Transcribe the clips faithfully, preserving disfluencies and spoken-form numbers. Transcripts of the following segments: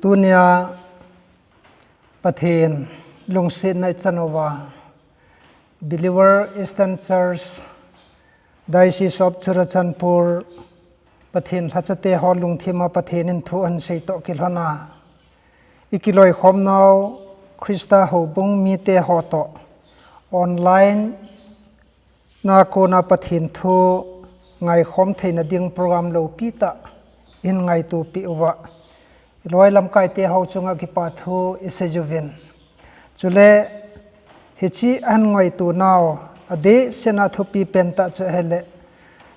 Tunia Pathen lungsetna ichan uva, Believer Eastern Church, Diocese of Churachandpur, Pathen lhachate ho lungthima Pathen in thu ahin sei toh kilhona, ikiloikhomnau Christa houbung mite ho toh online na kona Pathen thu ngaikhom theina ding program lopi tah in ngaito peh uva, iloi lamkaite ho chunga kipa thu isei uvin. Chule hiche ahin ngaito nau adeh sena thupi pen tah chu ahile,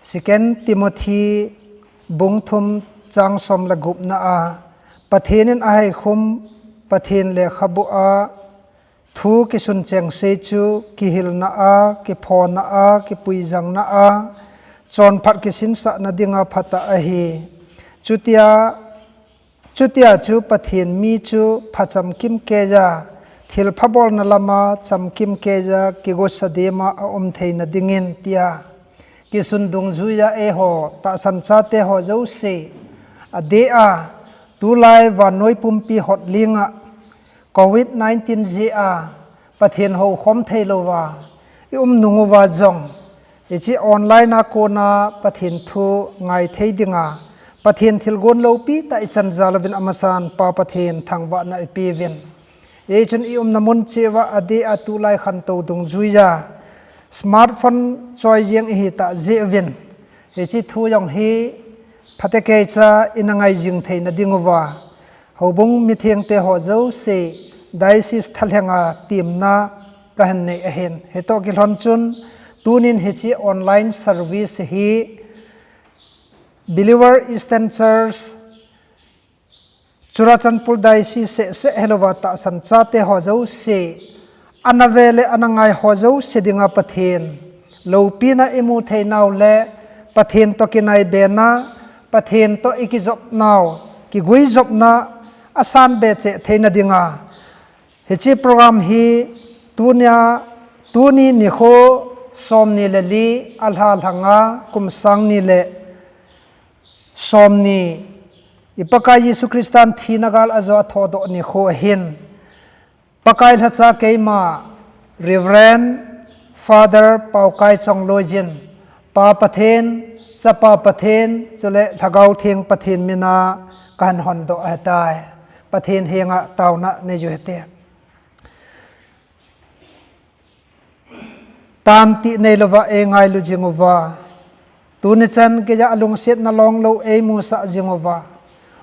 Second Timothy bung thum chang som le gupna a, Pathen in aheikhum Pathen lekhabu a thu kisun chengse chu kihilna a, kiphona a, kipuijangna a, chonphat kisinsahna dinga phatah ahi. Chutia, chutia chu Pathen mi chu phachamkim keiya, thilpha bolna lama chamkim keiya, kigosa dema aum theina dingin tia kisun dungjuiya eiho tahsan chate ho jouse adeh a, tulai vannoi pumpi hotlinga Covid nineteen jeh a Pathen houkhom theilouva ium nung uva jong, hiche online a kona Pathen thu ngai thei dinga Pathen thilgon lopi tah ichan jal uvin amasan Pa Pathen thangvahna ipeuvin. Hichun iumna mun cheh uva adeh a tulai khantou dungjuiya smartphone choi jeng ihi tah jeh uvin, hiche thu jong hi phatecha ina ngai jing theina dinguva, houbung mithengte ho jouse, diocese thalhenga temna kahin nei ahin. Hitoh kilhon chun, tunin hiche online service hi Believer Eastern Church, Churachandpur Diocese seh seh hilouva tahsan chate ho jouse, ana ve le ana ngai ho jouse dinga Pathen loupina imu theinau le, Pathen toh kinai bena, Pathen toh ikijopnau, kiguijopna asan be cheh theina dinga, hiche program hi tunia, tuni nikho somni le li a lha lhanga kum sangni le somni, i Pakai Jesu Christan thina gal ajo athodoh nikho ahin, Pakai lhacha keima Reverend Father Paokai Chongloi jin, Pa Pathen, Chapa Pathen, chule Lhagao Theng Pathen mina kahin hondoh ahitai. Pathen henga taona neiyu hite. Tantih neilouva eingailu jinguva, tuni chan keiya alungsetna longlou eimusah jinguva,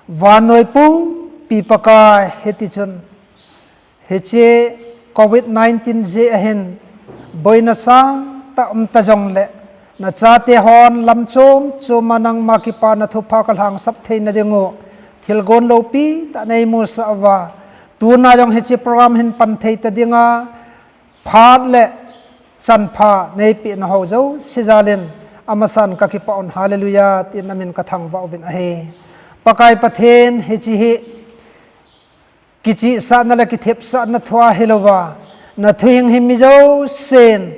vannoi pumpi Pakai, hitichun hiche Covid nineteen jeh ahin boina sangtah umta jongle, nachate hon lam chom choma nangma kipana thupha kalhangsap theina dingu thilgon loupitah neimusah uva, tuna jong hiche program hin pan thei ta dinga phat le chanpha neipehna ho jouse jalin amasan kakipah un, Hallelujah, tin namin kathangvah uvin ahi. Pakai Pathen, hiche hi kichihsahna le kithepsahna thua hilouva, nathuhing hi mi jousen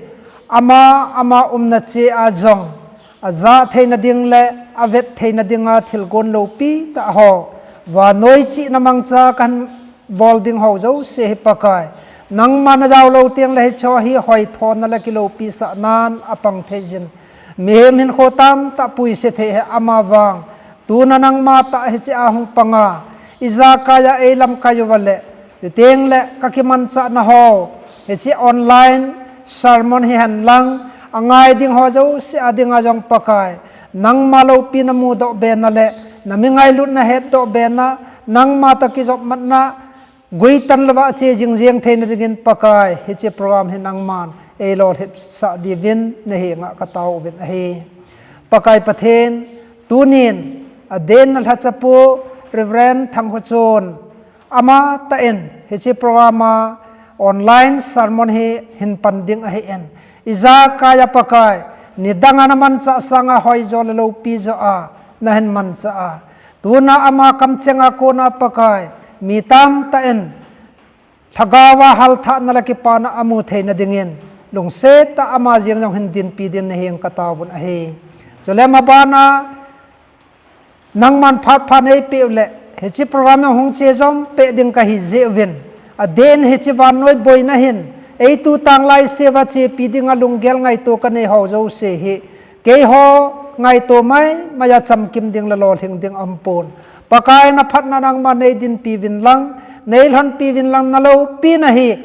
ama ama umna cheh a jong ajah theina ding le avet theina dinga thilgon loupitah ho, vannoi chihna mangcha kahin bol ding ho jouse hi Pakai, nangma najao lou tengle hicheho hi hoithona le kiloupisahnan apang thei jin, mihem hinkho tamtah puise thei hi amavang, tuna nangma tah hiche a hung panga, ijakaiya eilamkai uva le, chutengle kakimanchahna ho, hiche online sermon hihen lang angai ding ho jouse a dinga jong Pakai, nangma loupina mudoh bena le nami ngailutna hetdoh bena, nangma toh kijopmatna guitan louva ache jingjeng theina dingin Pakai, hiche program hi nangman eilolhipsah diuvin nahenga katao uvin ahi. Pakai Pathen, tunin adenna lhachapu Reverend Thangkhochon, amatah in hiche program a online sermon hi hin pan ding ahin, ijakaiya Pakai, nidanga namanchah sanga hoijo le loupijo a nahin manchah a, tuna ama kamchenga kona Pakai, mi tamtah in Lhagaova halthahna le kipana amu theina dingin, lungsettah ama jeng jong hin dinpi din nahenga kataovun ahi. Chule mabana nangman phat pha neipeh u le, Hiche program a hung che jom peh ding kahi jeh uvin, aden hiche vannoi boina hin, eitu tanglai seva chepi dinga lunggel ngaito kanei ho jouse hi, keiho ngaito maimai a chamkim ding le lolhing ding aumpon. Pakai, naphatna nangman neidinpi uvin lang, neilhonpi uvin lang, naloupina hi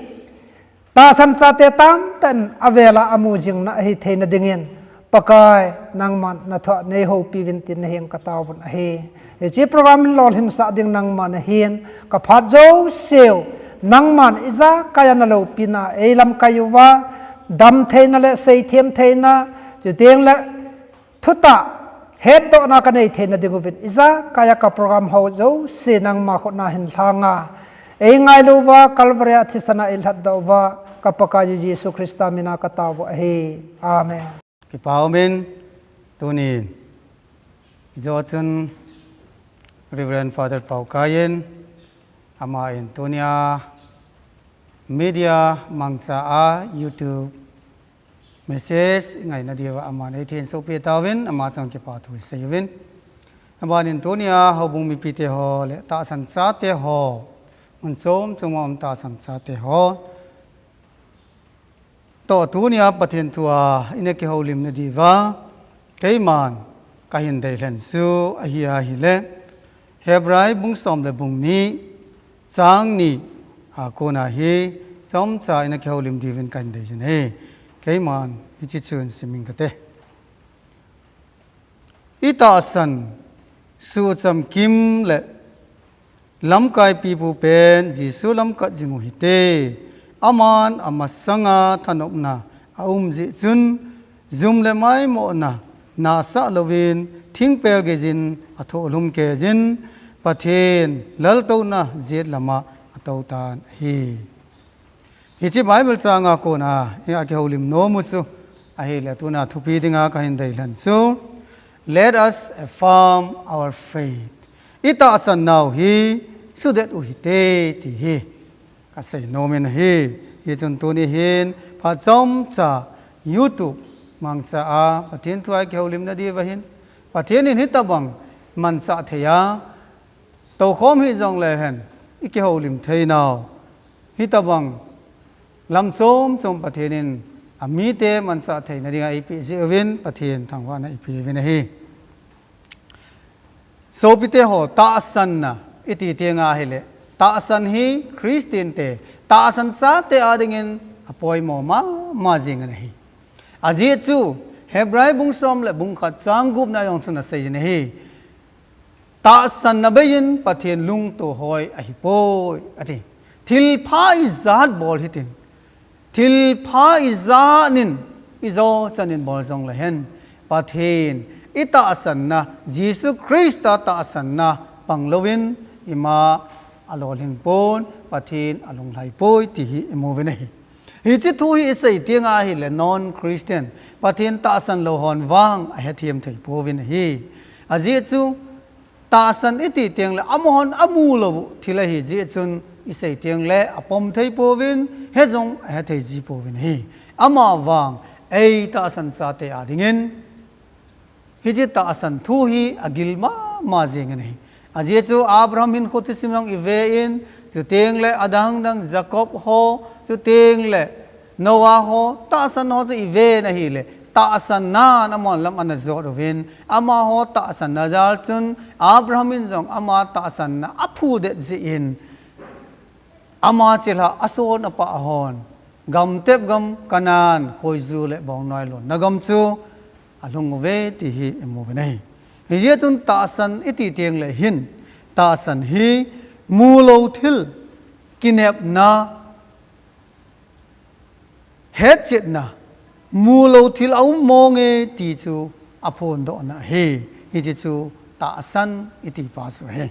tahsan chate tamtah in avela amu jing na ahi theina dingin, Pakai, nangman nathoa neihoupi uvin tin nahin katao uvin ahi. Hiche program in lolhinsah ding nangma nahin, kaphat jouseu, nangman ijakai a naloupina eilamkai uva, damtheina le seithem theina, chuteng le thutah hetdohna kanei theina ding uvin, ijakai a ka program ho jouse nangma khutna hin lhanga, eingailu uva, Calvary a thisan a eilhatdoh uva, ka Pakaiyu Jesu Christa mina katao u ahi. Amen. Kipa umin, tunin, ijou chun Reverend Father Paokai in, aman tunia media mangcha a YouTube message ngaina diuva aman eithin sopi tauvin, ama chunga kipa thu isei uvin. Abanin tunia houbung mipite ho le tahsan chate ho, mun chom chom a um tahsan chate ho toh tunia Pathen thua ina kihoulimna diuva keiman kahin deilhen chu ahi ahile, Hebrai bung som le bung ni, chang ni a kona hi chomcha ina kihoulim diuvin kahin deijin ahi. Keiman hiche chu hin simin kate. Itahsan suhchamkim le lamkai pipu pen Jesu lamkat jing u hite. Aman amasanga thanopna aum jeh chun, jum le maimohna nahsah louvin, thingpel geijin athohlhum keijin, Pathen laltouna jet lama atou tan ahi. Hiche Bible changa kona akihoulim nom u chu ahile, tuna thupi dinga kahin deilhen chu, Let us affirm our faith. Itahsan nau hi sudet u hite, ti hi kasei nomin ahi. Hichun tuni hin phat chomcha YouTube mangcha a Pathen thua ikihoulimna diuva hin, Pathen in hitabang manchah thei a toukhom hih jongle hen, ikihoulim theinau hitabang lam chom chom Pathen in amite manchah theina dinga eipeh jeh uvin Pathen thangvahna ipe uvin ahi. Sopite ho, tahsanna iti tenga ahile, tahsan hi Christian te, tahsan chate adingin apoimo mama jing ahi. Ajeh chu Hebrai bung som le bung khat chang gupna jong chun asei jin ahi. Tahsanna beiyin Pathen lungtoh hoi ahipoi, ati. Thilpha ijat bol hitin, thilpha ijat in, ijou chan in bol jongle hen, Pathen itahsanna, Jesu Christa tahsanna pang louvin ima alolhing pon, Pathen alunglhai poi, ti hi imu uvin ahi. Hiche thu hi isei tenga ahile non-Christian, Pathen tahsan lou hon vang ahethem thei pouvin ahi. Ajeh chu tahsan iti tengle amahon amu lou thil ahi jeh chun isei tengle apom thei pouvin, he jong ahe thei ji pouvin ahi. Amavang eitahsan chate adingin hiche tahsan thu hi agil mama jing ahi. Ajeh chu Abraham hinkho thusim jong ive in, chuteng le adang dang Jacob ho, chuteng le Noah ho, tahsan ho chu ive in ahile, tahsan nan amahon lam ana jot uvin, amaho tahsanna jal chun Abraham in jong ama tahsanna aphudet jeh in, ama chilhah ason apah hon, gamtep gam Canaan, khoiju le bongnoi lonna gam chu alhung uve ti hi imu uvin ahi. Hijeh chun tahsan iti tengle hin, tahsan hi mu lou thil kinepna, hetchetna, mu lou thil aum mong e ti chu aphondohna ahi. Hiche chu tahsan iti pa chu ahi.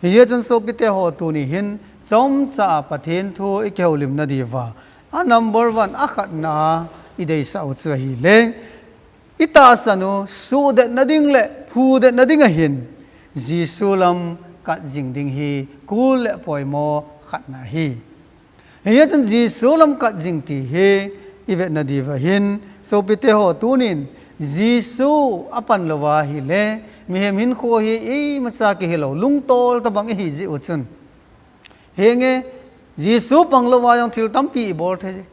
Hijeh chun sopite ho, tuni hin chomcha a Pathen thu ikihoulimna diuva, a number one, akhatna a ideisah u chu ahile, itahsan u suhdetna ding le phudetna ding ahin, Jesu lam kat jing ding hi kul le poimo khatna ahi. Hijeh chun Jesu lam kat jing ti hi ivetna diuva hin, sopite ho, tunin Jesu apan louva ahile, mihem hinkho hi imacha kihilou, lungtol tabang ihi jeh u chun. Henge, Jesu pang louva jong thil tampi ibol thei e.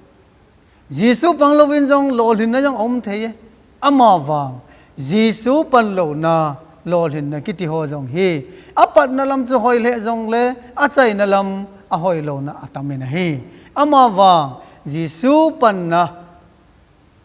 Jesu pang louvin jong lolhinna jong aum thei e. Amavang, Jesu pan louna, lolhinna kiti ho jong hi, apatna lam chu hoi lheh jongle, achaina lam ahoi louna atam in ahi. Amavang, Jesu panna,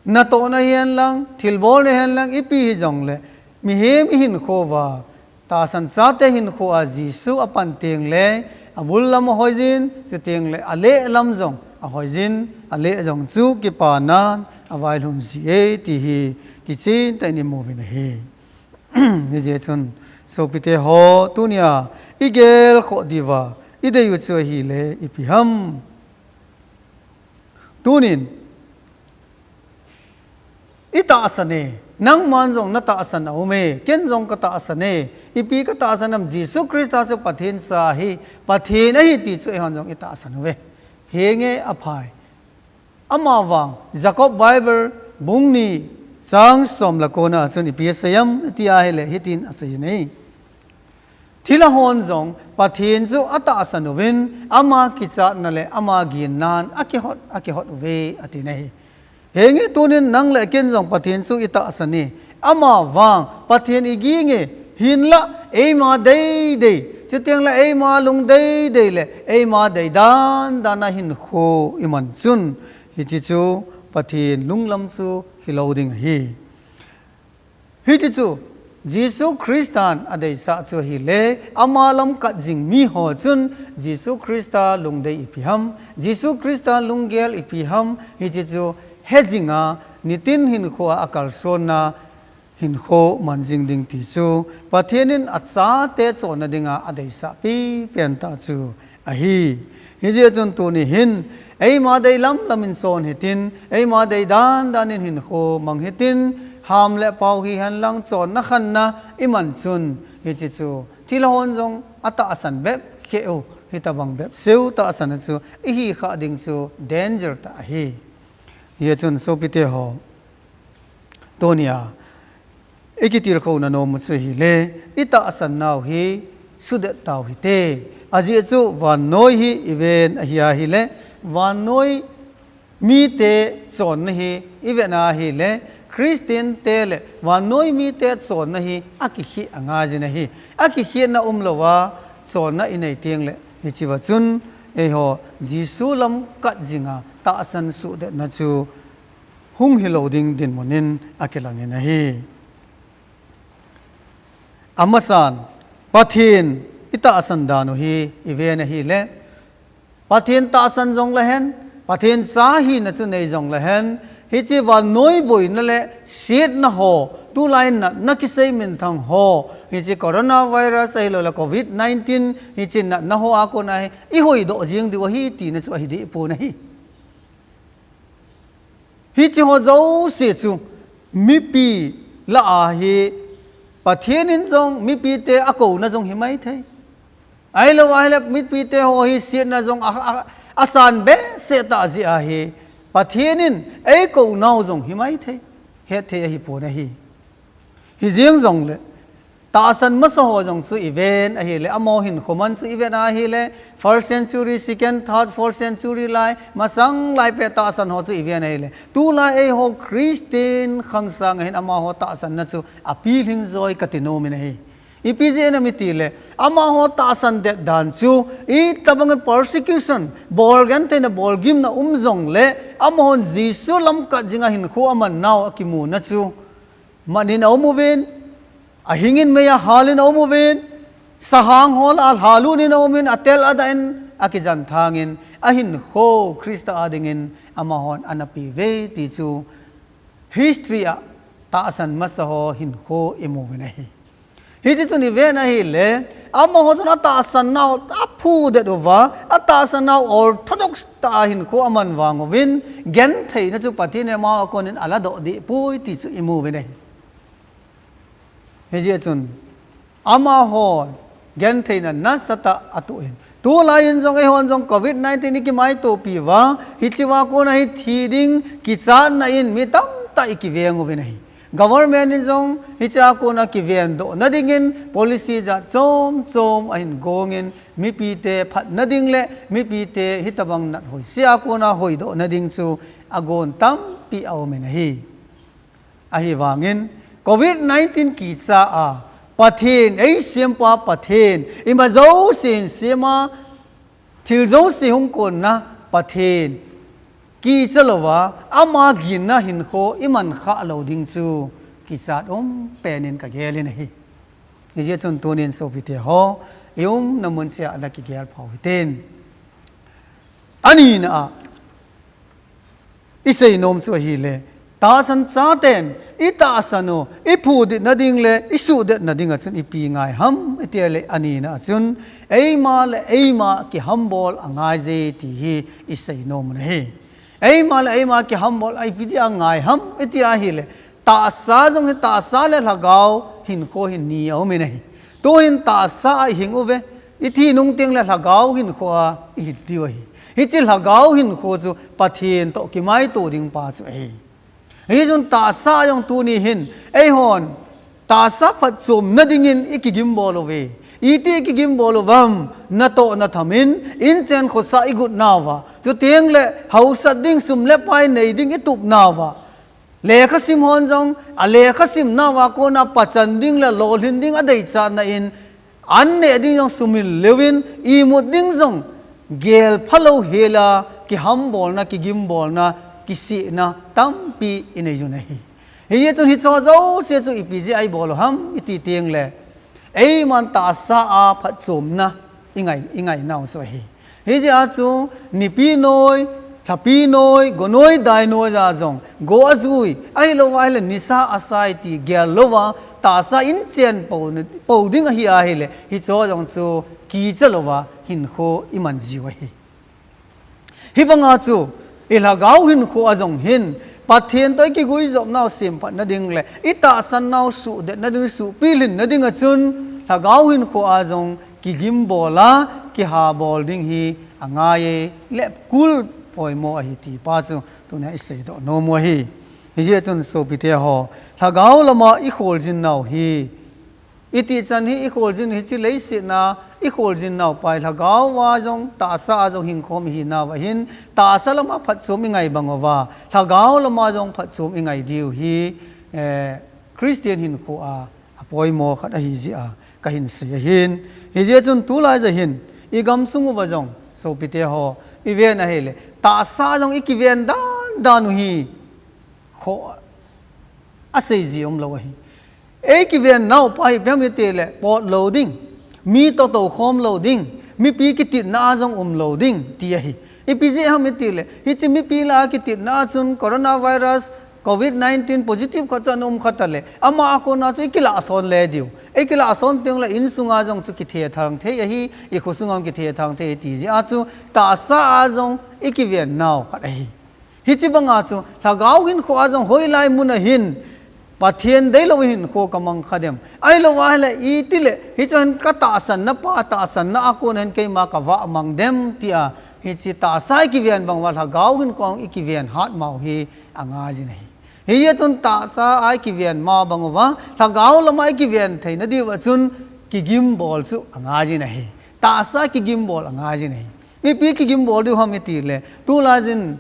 natohna hihen lang, thilbolna hihen lang, ipi hijongle, mihem ihinkho uva, tahsan chate hinkho a Jesu apan tengle, abul lam ahoi jin, chuteng le aleh lam jong ahoi jin, aleh jong chu kipana availhun ji e ti hi kichen tah in imu uvin ahi. Hijeh chun, sopite ho, tunia igel khoh diuva idei u chu ahile ipi ham? Tunin, itahsan e, nangman jong natahsan aum e, ken jong katahsan e, ipi katahsan ham? Jesu Christa chu Pathen cha ahi, Pathen ahi ti chu eihon jong itahsan uve. Henge aphai. Amavang, Jacob Bible, bung ni, chang som le ko na chun ipi asei ham, ti ahile, hitin asei in ahi. Thilha hon jong Pathen chu atahsan uvin, ama kichatna le ama ginnan akihot, akihot uve, ati in ahi. Henge tunin nang le ken jong Pathen chu itahsan e. Amavang Pathen iging e, hinlah eima deidei, chuteng le eima lungdeidei le eima deidan dan a hinkho iman chun, hiche chu Pathen lunglam chu hilou ding ahi. Hiti chu, Jesu Christan adeisah chu ahile, ama lam kat jing miho chun, Jesu Christa lungdei ipi ham, Jesu Christa lunggel ipi ham, hiche chu hejing a, nitin hinkho a akalsonna, hinkho man jing ding ti chu, Pathen in achate chonna dinga adeisah pipen tah chu ahi. Hijeh chun tuni hin, eima dei lamlam in chon hitin, eima dei dandan in hinkho mang hitin, ham le pau hihen lang chonna khanna iman chun, hiche chu thilha hon jong atahsan bep kheh u, hitobang bep seu tahsan a chu ihi khah ding chu danger tah ahi. Hijeh chun sopite ho, tunia ikitilkhouna nom u chu ahile, itahsan nau hi sudet tau hite. Ajeh chu vannoi hi iven ahi ahile, vannoi mite chonna hi iven ahile, Christian te le vannoi mite chonna hi akikheh angai jin ahi. Akikhehna umlouva chonna inei teng le, hichea chun eiho Jesu lam kat jinga tahsan sudetna chu hung hilou ding dinmun in akilang in ahi. Amasan, Pathen itahsan dan u hi iven ahile, Pathen tahsan jong lehen, Pathen cha hina chu nei jong lehen, hiche vannoi boina le setna ho, tulai natna kisei minthang ho, hiche coronavirus ahilou le covid nineteen, hiche natna ho a kona hi ihoidoh jeng diu ahi tina chu ahi deh pon ahi. Hiche ho jouse chu mipi lah a hi, Pathen in jong mipite akouna jong himai thei. Ahilou ahile mipite ho hi setna jong a, a, asan behseh tah jeh ahi, Pathen in eikounau jong himai thei. Hetthei ahipon ahi. Hijeng jongle, tahsan masa ho jong chu iven ahile, amaho hinkho man chu iven ahile, first century, second, third, fourth century lai, masang lai pet tahsan ho chu iven ahile, tulai eiho Christian khangsang a hin amaho tahsanna chu apilhing joi kati nom in ahi. Ipi jeh inem itile, amaho tahsan det dan chu itobang in persecution, bol gentheina, bol gimna um jongle, amahon Jesu lam kat jinga hinkho aman nau akimuna chu, mat in aum uvin, ahing in mei a hal in aum uvin, sahang ho lah a lhalut in aum in, atel adah in, akijan thang in, ahinkho Christa a dingin amahon ana pe uve ti chu history a tahsan masa ho hinkho imu uvin ahi. Hiti chun iven ahile, amaho chun atahsan nau aphudet uva, atahsan nau orthodox tah a hinkho aman vang uvin, gentheina chu Pathen in amaho a konin aladoh deh poi ti chu imu uvin ahi. Hijeh chun, amaho gentheina nasatah atoh in, tulai in jong eihon jong covid nineteen ikimaitopi uva, hichea kona hi thi ding kichatna in mi tamtah ikiveng uvin ahi. Government in jong hiche a kona kivendoh nading in policy jat chom chom ahin gong in, mipite phatna ding le mipite hitabang nat hoise a kona hoidoh nading chu agon tampi aum in ahi. Ahivangin covid nineteen kicha a Pathen, eisem pa Pathen, ima jouse hin sem a, thil jouse hung konna Pathen kicha louva, ama ginna hinkho iman khah lou ding chu kichat um pen in kagel in ahi. Hijeh chun tunin sopite ho, i umna mun cheh a ana kigel phau hitin. Anina a, isei nom chu ahile, tahsan chaten, itahsan u, iphudet nading le, isuhdet nading a chun ipi ngai ham, itia le anina a chun, eima le eima kihambol angai je ti hi isei nom u ahi. Eima le eima kihambol a ipi dia ngai ham, itia ahile, tahsa jong hi tahsa le lhagao hinkho hi ni aum in ahi. Tuhin tahsa a ihing uve, ithi nung teng le lhagao hinkho a ihin diu ahi. Hiche lhagao hinkho chu Pathen toh kimaito ding pa chu ahi. Hichun tahsa jong tuni hin, eihon, tahsa phatchomna dingin ikigimbol uve. Iti ikigimbol uvam, natoh nathamin, inchen khosa igut nauva. Chuteng le, hausat ding sum le pai nei ding itup nauva. Lekha sim hon jong, alekha sim nauva kona pachan ding le lolhin ding adeichatna in, an neh ding jong sumil leuvin, imut ding jong gel phalou hela, kihambolna, kigimbolna, kisihna tampi inei u ahi. Hijeh chun hicheho jouse chu ipi jeh a ibol u ham iti teng le, eiman tahsa a phatchomna ingai, ingai nau chu ahi. Hijeh a chu nipi noi, lhapi noi, go noi, dai noi a jong go ajui, ahilouva ahile nisa asai ti gel louva, tahsa inchen pou, pou ding ahi ahile, hicheho jong chu kicha louva hinkho iman jiu ahi. Hibanga chu, ilhagao hinkho a jong hin, Pathen toh ikiguijopnau semphat nading le, itahsan nau suhdet nading, suhpilhin nading a chun, lhagao hinkho a jong kigimbol a, kihabol ding hi angai e, le kul poimo ahi ti pa chu, tunia iseidoh nom u ahi. Hijeh chun sopite ho, lhagao lama ikholjin nau hi, itih chan hi ikholjin hiche leiset a, ikholjin nau pa hi lhagao a jong, tahsa a jong hingkhom ihi nauva hin, tahsa lama phatchom ingai bang uva, lhagao lama jong phatchom ingai diu hi, eh, Christian hinkho a, apoimo khat ahi jeh a, kahin sei ahin. Hijeh chun tulai jeh hin, igamsung uva jong, sopite ho, iven ahile, tahsa jong ikiven dan dan u hi, kho asei ji umlou ahi. Eikiven nau pa hi ipi ham iti le, pot lou ding, mi toh toukhom lou ding, mipi kitinna a jong umlou ding, ti ahi. Ipi jeh ham iti le, hiche mipi lah a kitinna a chun coronavirus, covid nineteen positive khat chu ana um kha ta le, ama a kona chu ikilah son le diu. Ikilah son teng le insunga jong chu kithethang thei ahi, ikhosunga jong kithethang thei ahi ti jeh a chu, tahsa a jong ikiven nau khat ahi. Hiche banga chu, lhagao hinkho a jong hoilai mun a hin, Pathen deilou hinkho kamang kha dem. Ahilouva ahile, iti le, hiche hin katahsanna pa, tahsanna a kona hin keima kavah mang dem, tia, hiche tahsa ikiven bang uva, lhagao hinkho a ikiven hat mau hi angai jin ahi. Hijeh chun tahsa a ikiven ma bang uva, lhagao lama ikiven theina diuva chun, kigimbol chu angai jin ahi. Tahsa kigimbol angai jin ahi. Mipi kigimbol diu ham iti le, tulai jin,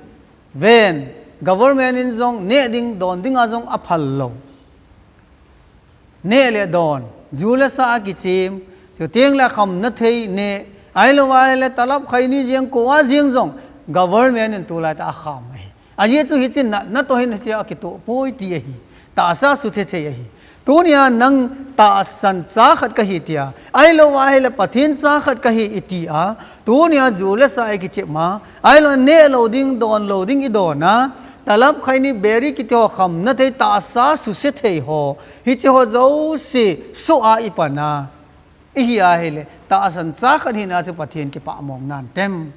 ven, government in jong neh ding, don ding a jong aphal lou. Neh le don, ju le sa a kichem, chuteng le khamna thei neh, ahilouva ahile talap khaini jeng, koa jeng jong, government in tulai tah a akham ahi. Ajeh chu hiche natna toh hin hiche a kitoh poi ti ahi. Tahsa suthe thei ahi. Tunia nang tahsan cha khat kahi tia, ahilouva ahile Pathen cha khat kahi iti a, tunia ju le sa ikichep ma, ahilou neh lou ding, don lou ding idon a, talap khaini beri kiti ho khamna thei tahsa suse thei ho, hiche ho jouse soh a ipan a, ihi ahile, tahsan cha khat hina chu Pathen kipah mong nan tem.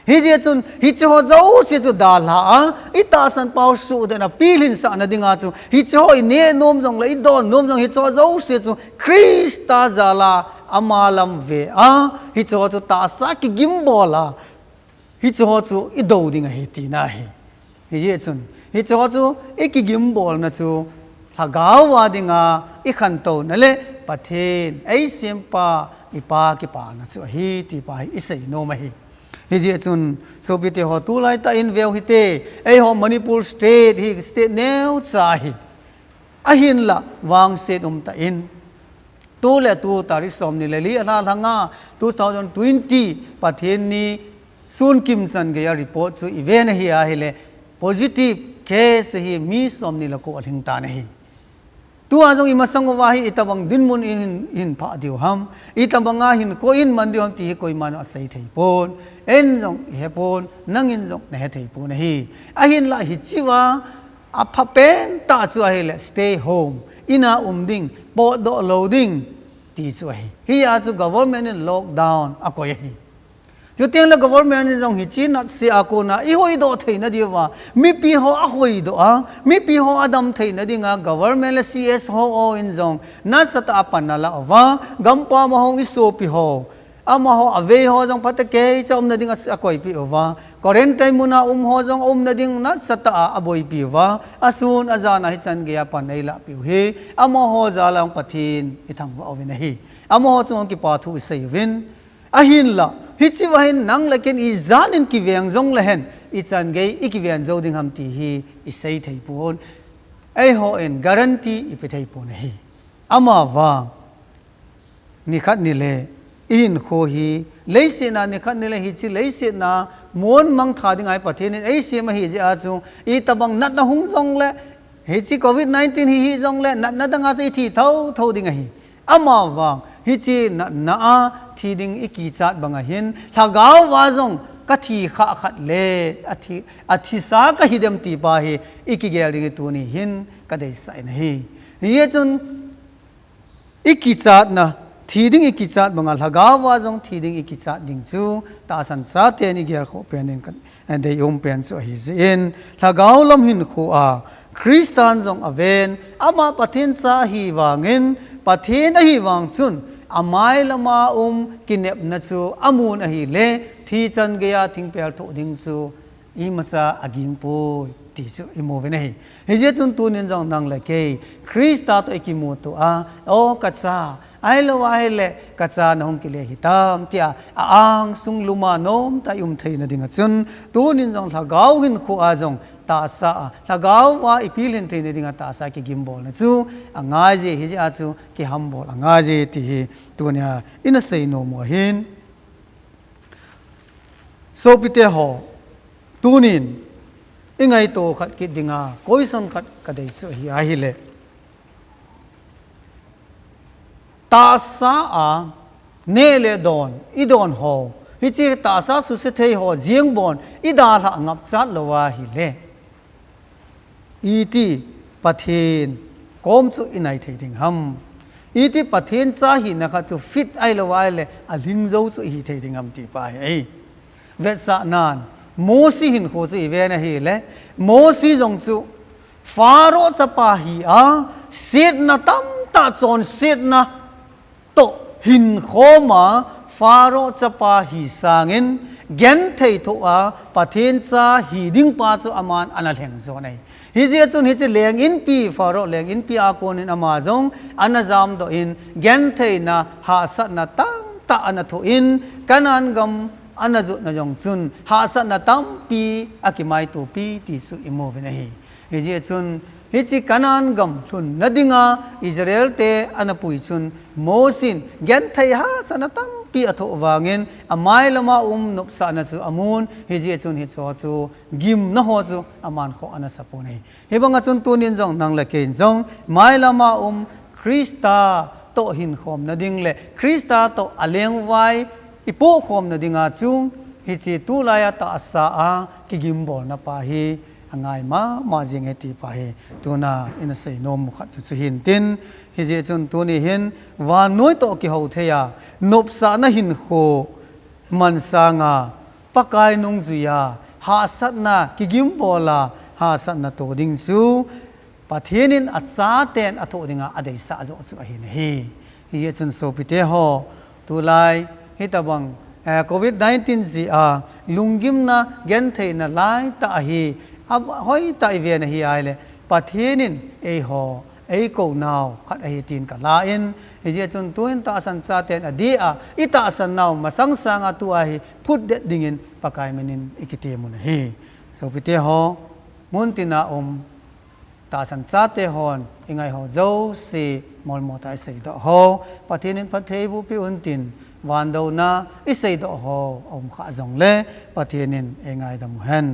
Hijeh chun, hiche ho jouse chu dalha a, itahsan pau suhdet na pilhin sahna dinga chu, hiche ho ineh nom jong le, idon nom jong, hiche ho jouse chu Christa jal a, ama lam ve a, hiche ho chu tahsa kigimbol a, hiche ho chu idou ding ahi tina ahi. Hijeh chun, hiche ho chu ikigimbolna chu, Lhagao a dinga i khantouna le Pathen, ei sempa, i Pa kipana chu ahi, ti pa hi i seinom ahi. Hijeh chun, sopite ho tulai tah in veu hite, eiho Manipur State hi state neocha ahi. Ahinla, vangset um tah in. Tu le tu tarik somni le li a lha lhanga two thousand twenty Pathen ni sun kimchan geiya report chu i ven ahi ahile positive case hi mi somni le ko alhing tan ahi. Tua jong i masang uva hi itobang dinmun in hin phah diu ham, itobanga hinkho in man diu ham ti hi koiman asei thei pon, en jong i he pon, nangin jong na he thei pon ahi. Ahinla hichea apha pen tah chu ahile stay home, ina um ding, potdoh lou ding, ti chu ahi. Hia chu government in lockdown akoi ahi. Chuteng le government in jong hiche natse a kona i hoidoh theina diuva, mipi ho ahoidoh a, mipi ho adam theina dinga government le C S O ho in jong nasatah a pan ala uva, gampam a hung i sopi ho, amaho avei ho jong phatecha umna dinga akoipi uva, quarantine muna um ho jong umna ding nasatah a aboipi uva, asun ajan a hichan geiya pan eilahpiu hi, amaho jal a jong Pathen i thangvah uvin ahi. Amaho chunga kipa thu i sei uvin. Ahinla, hichea hin nang le ken ijat in kiveng jong le hen, ichan gei i kiven jou ding ham ti hi i sei thei pon. Eiho in guarantee i pe thei pon ahi. Amavang, nikhat nile, i hinkho hi, leiset a nikhat nile hiche leiset a, mon mang tha ding ahi Pathen in ei sem ahi jeh a chu, itobang natna hung jong le, hiche covid nineteen hi hi jong le, natna danga chu i thi thotho ding ahi. Amavang, hiche natna a thi ding i kichat banga hin, lhagao a jong ka thi khah khat le, athi, athisa ka hi dem ti pa hi, i kigel ding hi tuni hin ka deisah in ahi. Hijeh chun, i kichatna, thi ding i kichat banga, lhagao a jong thi ding i kichat ding chu, tahsan chaten i gel khoh pen in ka deium pen chu ahi jeh in, lhagao lam hinkho a, Christan jong aven, ama Pathen cha ahi vangin, Pathen ahi vang chun, amai lama um kinepna chu amun ahile, thi chan geiya thingpel thoh ding chu imacha aging poi, ti chu i mu uvin ahi. Hijeh chun tunin jong nang le kei, Christa toh i kimuto a, o ka cha, ahilou ahile, ka cha na hung kile hitam, tia, a angsung luma nomtah i um theina dinga chun, tunin jong lhagao hinkho a jong tahsa a, lhagao a i pilhin theina dinga tahsa kigimbolna chu angai je, hijeh a chu kihambol angai je, ti hi tunia ina seinom u ahin. Sopite ho, tunin i ngaito khat kit dinga, koisan khat ka dei chu ahi ahile. Tahsa a, neh le don, i don ho, hiche tahsa suse thei ho, jeng bon, i dalhah ngapchat lou ahile. Iti Pathen kom chu i nai thei ding ham. Iti Pathen cha hina khat chu fit ahilou ahile, alhing jou chu i hi thei ding ham ti pa hi ahi. Vetsahnan, Mosi hinkho chu i ven ahile, Mosi jong chu Pharaoh chapa hi a, setna tamtah chonsetna toh hinkhom a, Pharaoh chapa hi sangin, genthei thoh a, Pathen cha hi ding pa chu aman ana lheng jon ahi. Hijeh chun hiche leng inpi, Pharaoh leng inpi a konin ama jong ana jamdoh in, gentheina, hahsatna tamtah ana thoh in, Canaan gam ana jotna jong chun, hahsatna tampi akimaitopi ti chu i mu uvin ahi. Hijeh chun, hiche Canaan gam lhunna dinga Israel te ana pui chun Mosi in genthei hahsatna tampi athoh vangin amai lama um nopsahna chu amun, hijeh chun hicheho chu gimna ho chu aman khoh ana sapon ahi. Hibanga chun tunin jong nang le kei in jong mai lama um Christa toh hinkhomna ding le Christa toh alengvai i pohkhomna dinga chu hiche tulaiya tahsa a kigimbolna pa hi angai mama jing e ti pa hi tuna ina seinom u khat chu chu hintin, hijeh chun tuni hin vannoi toh kihou thei a nopsahna hinkho man sanga Pakai nungjui a hahsatna kigimbol a hahsatna toh ding chu Pathen in achaten athoh dinga adeisah joh chu ahi nahi. Hijeh chun sopite ho, tulai hitobang, eh, covid nineteen jeh a lunggimna gentheina laitah ahi, a hoitah i ven ahi ahile Pathen in eiho eikou nau khat ahi tin kala in, hijeh chun tuin tahsan chaten adeh a itahsan nau masang sanga tua hi phutdet dingin Pakai minin ikitemu ahi. Sopite ho, muntina um tahsan chate hon ingai ho jouse molmo tah a iseidoh ho Pathen in phattheiboh peh untin, vandouna iseidoh ho aum khah jongle Pathen in eingaidam uhen.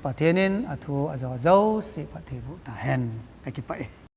Pathen in athu ajo jouse phattheiboh tahen. Kakipah e.